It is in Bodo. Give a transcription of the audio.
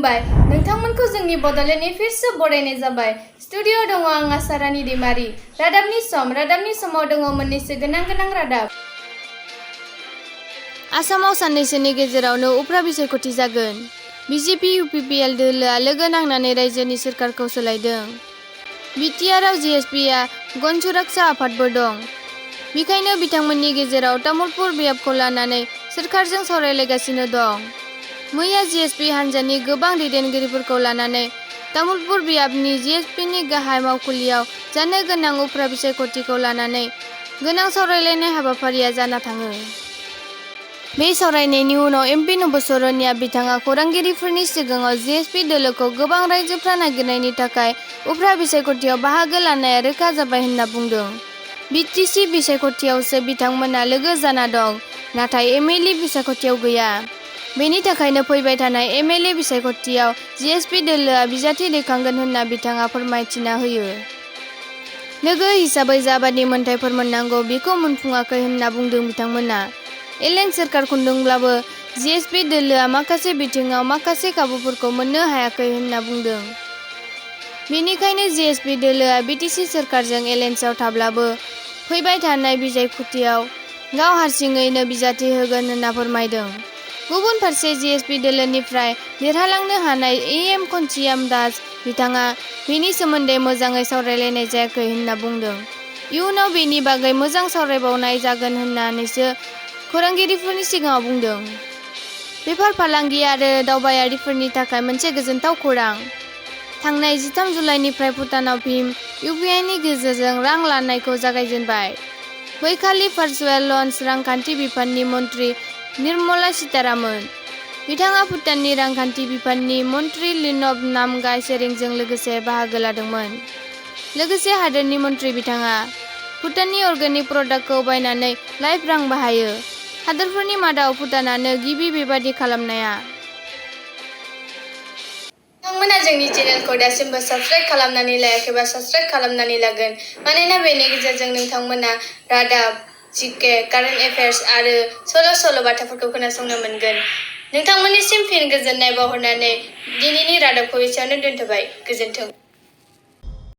खुलुमबाय नोंथांमोनखौ जोंनि बड'लेण्डनि फिरसे बरायनाय जाबाय। स्टुडिअ'आव दङ आं आसारानी दैमारी। रादाबनि समाव दङ मोननैसो गोनां रादाब। आसामाव साननैसोनि गेजेरावनो उफ्रा बिसायख'थि जागोन। बिजेपि इउपिपिएल दोलोआ लोगो नांनानै रायजोनि सोरखारखौ सोलायदों। बिटिआरआव जिएसपिआ गन सुरक्षा आफादबो दं। बेखायनो बिथांमोननि गेजेराव तामुलपुर बियाबखौ लानानै सोरखारजों सावरायलायगासिनो दं। मैया जिएसपि हान्जानि गोबां दैदेनगिरिफोरखौ लानानै तामुलपुर बियाबनि जिएसपिनि गाहाय मावखुलियाव जानो गोनां उफ्रा बिसायख'थिखौ लानानै गोनां सावरायलायनाय हाबाफारिया जाना थाङो। बे सावरायनायनि उनाव एमपि नब'सरनिया बिथाङा खौरांगिरिफोरनि सिगाङाव जिएसपि दोलोखौ गोबां रायजोफ्रा नागिरनायनि थाखाय उफ्रा बिसायख'थियाव बाहागो लानाया रोखा जाबाय होनना बुंदों। बिटिसि बिसायख'थियावसो बिथांमोना लोगो जाना दं, नाथाय एमएलए बिसायख'थियाव गैया। बेनि थाखायनो फैबाय थानाय एमएलए बिसायख'थियाव जिएसपि दोलोआ बिजाथि दैखांगोन होनना बिथाङा फोरमायथिना होयो। लोगो हिसाबै जाबादि मोनथायफोर मोननांगौ बेखौ मोनफुङाखै होनना बुंदों बिथांमोना। एलेन सोरखार खुंदोंब्लाबो जिएसपि दोलोआ माखासे बिथिङाव माखासे खाबुफोरखौ मोननो हायाखै होनना बुंदों। बेनिखायनो जिएसपि दोलोआ बिटिसि सोरखारजों एलायन्सआव थाब्लाबो फैबाय थानाय बिसायख'थियाव गाव हारसिङैनो बिजाथि होगोन होनना फोरमायदों। गुबुन फारसे जिएसपि दोलोनिफ्राय देरहालांनो हानाय एएम खनसियाम दास बिथाङा बेनि सोमोन्दै मोजाङै सावरायलायनाय जायाखै होनना बुंदों। इयुनाव बेनि बागै मोजां सावरायबावनाय जागोन होननानैसो खौरांगिरिफोरनि सिगाङाव बुंदों। बेफार फालांगि आरो दावबायारिफोरनि थाखाय मोनसे गोजोनथाव खौरां। थांनाय 13 जुलाइनिफ्राय भुटानाव भीम इउपिआइनि गेजेरजों रां लानायखौ जागायजेनबाय। बैखालि भार्चुएल लन्च रांखान्थि बिफाननि मन्थ्रि निर्मला सीतारामन। बिथाङा भुटाननि रांखान्थि बिफाननि मन्थ्रि लिनब नामगाय सेरिंजों लोगोसे बाहागो लादोंमोन। लोगोसे हादोरनि मन्थ्रि बिथाङा भुटाननि अर्गेनिक प्रडाक्टखौ बायनानै लाइभ रां बाहायो। हादोरफोरनि मादाव भुटानानो गिबि बेबादि खालामनाया। नोंथांमोना जोंनि चेनेलखौ दासिमबो साबस्क्राइब खालामनानै लायाखैबा साबस्क्राइब खालामनानै लागोन, मानोना बेनि गेजेरजों नोंथांमोना रादाब, जिके, कारेन्ट एफेयार्स आरो सल'बाथाफोरखौ खोनासंनो मोनगोन। नोंथांमोननिसिम फिन गोजोननाय बावहरनानै दिनैनि रादाबखौ एसेयावनो दोनथ'बाय। गोजोन्थों।